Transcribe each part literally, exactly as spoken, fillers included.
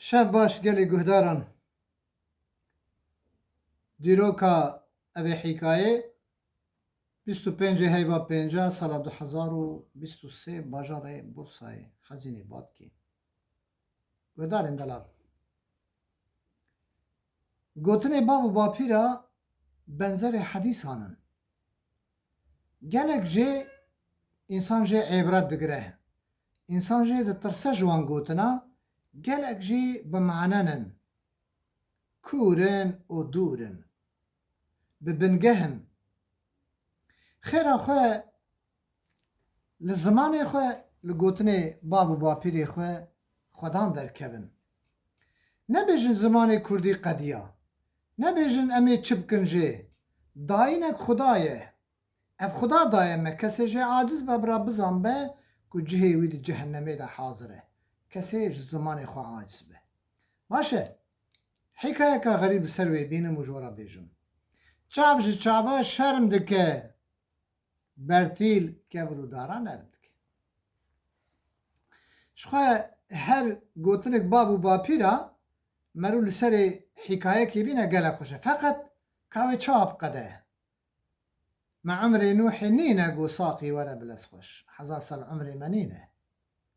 Şev baş gelê guhdaran. Dîroka evê hîkayê bîst û pêncê heyva pênca sala du hezar û bîst û sê bajarê Bursayê Hezînê Batkê. Guhdarên delal. Gotinê bav û bapîra benzerê hedîsan in. Gelek jê însan jê îbret digire. Însan jê ditirse ji wan gotina, gelek jî bi mane nin. Kûr in û dûr in. Bi bingeh in. Xêra xwe li zimanê xwe, li gotinê bav û bapîrê xwe xwedan derkevin. Nebêjin zimanê kurdî qediya. Nebêjin em ê çi bikin jê. Dayînek Xuda ye. Ev Xuda daye me. Kesê jê aciz be, bira bizan be ku cihê wî di cehennemê de hazir e. Kesê ji zimanê xwe aciz be. Baş e. Hîkayeka xerîb li ser wê bînim û ji we re bêjim. Çav ji çava şerm dike. Bertîl kevir û dara nerm dike. Ji xwe her gotinek bav û bapîra merû li serê hîkayekê bîne gelek xweş e. Feqet ka wê çawa biqede? Me umrê Nûhê nîne ku saqî were bilez xweş. Hezar sal umrê me nîne.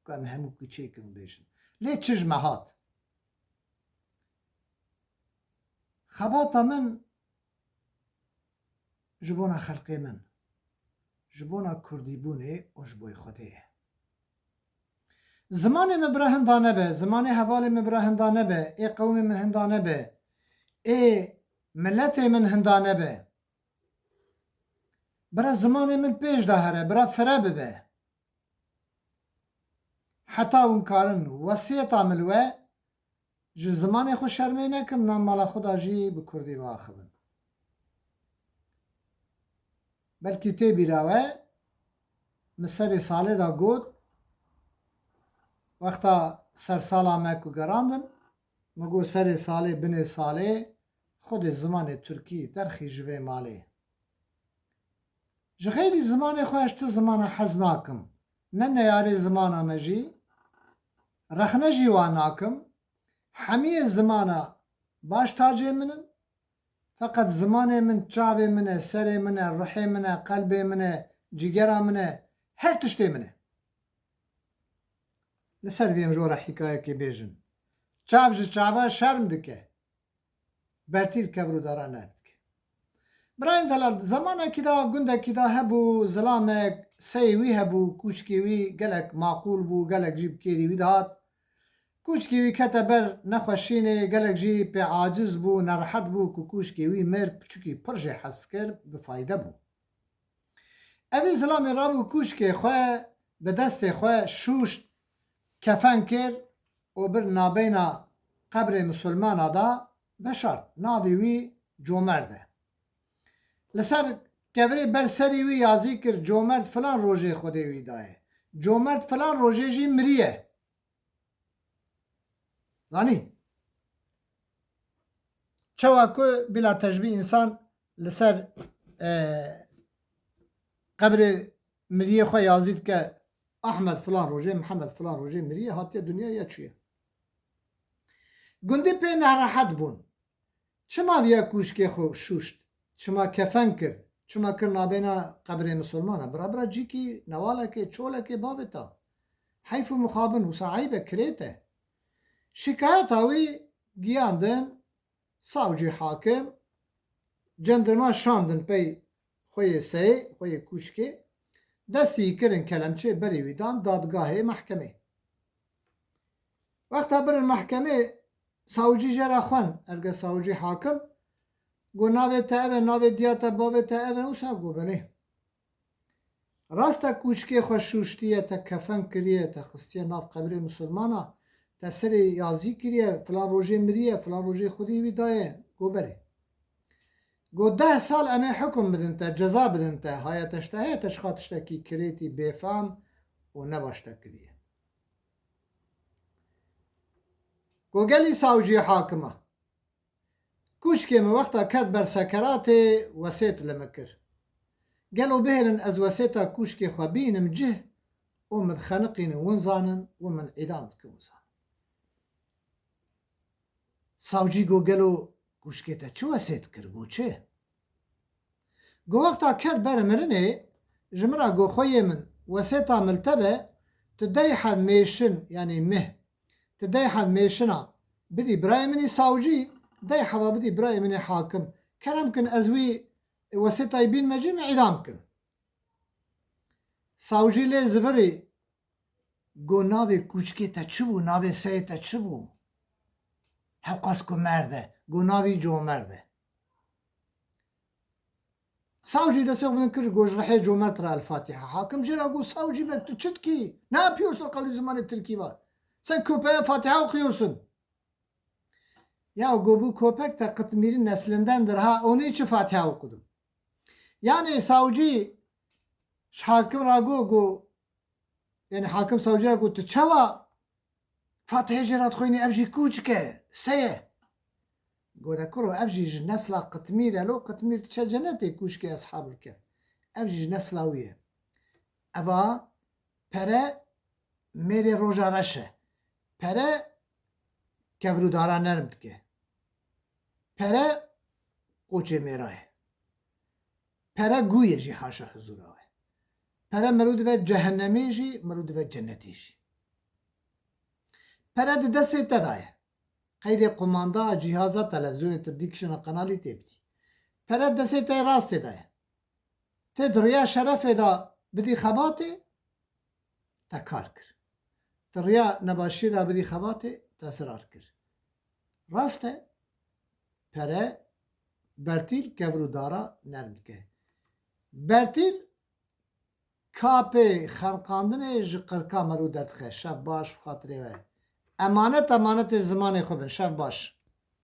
Ku em hemû kuçê kin û bêjin. Lê çi ji me hat? Xebata min ji bona xelqê min, ji bona kurdîbûnê û ji bo Xwedê ye. Zimanê min bira hinda nebe, zimanê hevalê min bira hinda nebe, ê qewmê min hinda nebe, ê miletê min hinda nebe. Bira zimanê min pêş de here, bira fire bibe. Heta hûn karin wesiyeta min li we ji zimanê xwe şermê nekin, nan mala xwe da jî bi kurdî biaxivin. Belkî tê bîra we, min serê salê de got, wexta sersala me ku gerandim, min got serê salê, binê salê, xwedê zimanê tirkî derxî ji vê malê. Ji xeyrî zimanê xwe ez tu zimana hez nakim. Ne neyarê zimana me jî, rexne jî wan nakim. Hemiyê zimana baş tacê min in. Feqet zimanê min çavê min e, serê min e, ruhê min e, qelbê min e, cîgera min e, her tiştê min e. Li ser vê em ji we re hîkayekê bêjin. Çav ji çava şerm dike. Bertî li kevir û dara nerm dike. Birayên delal, zemanekî de, gundekî de hebû, zilamek, seyê wî hebû, kûçkê wî gelek maqûl bû, gelek jî bi kêrî wî dihat. Kûçkê wî kete ber nexweşînê, gelek jî pê aciz bû, nerehet bû ku kûçkê wî mir, piçûkî pir jê hez dikir, bi fayde bû. Evî zilamê rabû kûçkê xwe bi destê xwe şûşt, kefen kir û bir nabeyna qebrê misilmana da veşart. Navê wî Comerd e. Li ser kevirê ber serî wî yazî kir, Comerd filan rojê Xwedê wî daye. Comerd filan rojê jî miriye. Zanî? Çawa ku bila tecbî însan li ser, e, qebrê miriyê xwe yazî dike, Ahmed filan rojê, Mihemed filan rojê miriye, hatiye dinyayê ya çûye. Gundî pê nerehet bûn. Çima viya kûşkê xwe şûşt? Çima kefen kir? Çima kir nabêna qebrê misilmana? Bira bira cîkî newalekê, çolekê bavê ta. Heyf û mixabin, wisa eyb e, kirêt e. Şikayeta wî giyandin savcî hakim, cendirma şandin pey xwe yê seyê, xwe yê kûşkê, destî kirin kelemçê berê wî dan dadgahê mehkemê. Wexta birin mehkemê, sawcî jê re xwend, erge sawcî hakim, got, "Navê te ev e, navê diya te, bavê te ev e?" Wisa got, "Belê." "Rast e, kûçkê xwe şûştiye, te kefen kiriye, te xistiye nav qebrê misilmana, te serê yazî kiriye, filan rojê miriye, filan rojê xwedî wî daye?" Got, "Belê." Got, "Deh sal em ê hukum bidin te, ceza bidin te, haya te ji te heye, te çiqa tiştekî kirêtî bêfam û nebaş te kiriye." Got, "Gelî sawcî hakima, kûçkê min wexta ket ber sekeratê wesêt li min kir. Gelo bihêlin ez wesêta kûçkê xwe bînim cih û min dixeniqînin win zanin û min îdam dikin win zanin." Sawcî got, gelo kûçikê te çi wesêt kir? Got, çi? Got, wexta ket ber mirinê, ji min re got, xweyê min, wesêta min li te be, tu dey heb mêşin, yanî mih, tu dey heb mêşina bidî birayê min î sawcî, dey heba bidî birayê min ê hakim. Kerem kin ez wî wesêtayî bînime cî, min îdam kin. Sawcî lê zivirî, got, navê kûçikê te çi bû, navê seyê te çi bû? Hewqas ku merde, got, navî Comerd e. Sawcî destê xwe bilind kir, got, ji rihê Comerd re El Fatiha. Hakim jê re got, sawcî bek, tu çi dikî? Ne yapıyorsun qewlî zimanê tirkî var? Sen köpeğe Fatiha okuyorsun. Ya got, bu köpek de Qitmîr'in neslindendir ha, onu için Fatiha okudum. Yani savcı ji hakim re got, got, yani hakim savcı re got, tu çawa Fatihê jê re dixwînî, ev jî kûçik e, se ye? Got, kuro, ev jî ji nesla Qitmîr e, lo Qitmîr diçe cenetê, kûçikê Eshabul Kehf. Ev jî ji nesla wî ye. Eva pere mêrê roja reş e. Pere kevr û dara nerm dike. Pere qoçê mêra ye. Pere gû ye jî haşa huzûra we. Pere meriv dive cehennemê jî, meriv dive cenetê jî. Pere di destê te de ye. Qeydê qumanda, cîhaza, televîzyonê te dî kişina qenalî tê bidî. Pere destê te rastê de ye. Tê di riya şerefê de bidî xebatê, te kar kir. Di riya nebaşiyê de bidî xebatê, te zirar kir. Rast e, pere bertîl kevr û dara nerm dike. Bertîl kapê xenqandinê ji qirka merû derdixe. Şev baş, bi xatirê we. Emanet, emanetê zimanê xwe bin. Şev baş.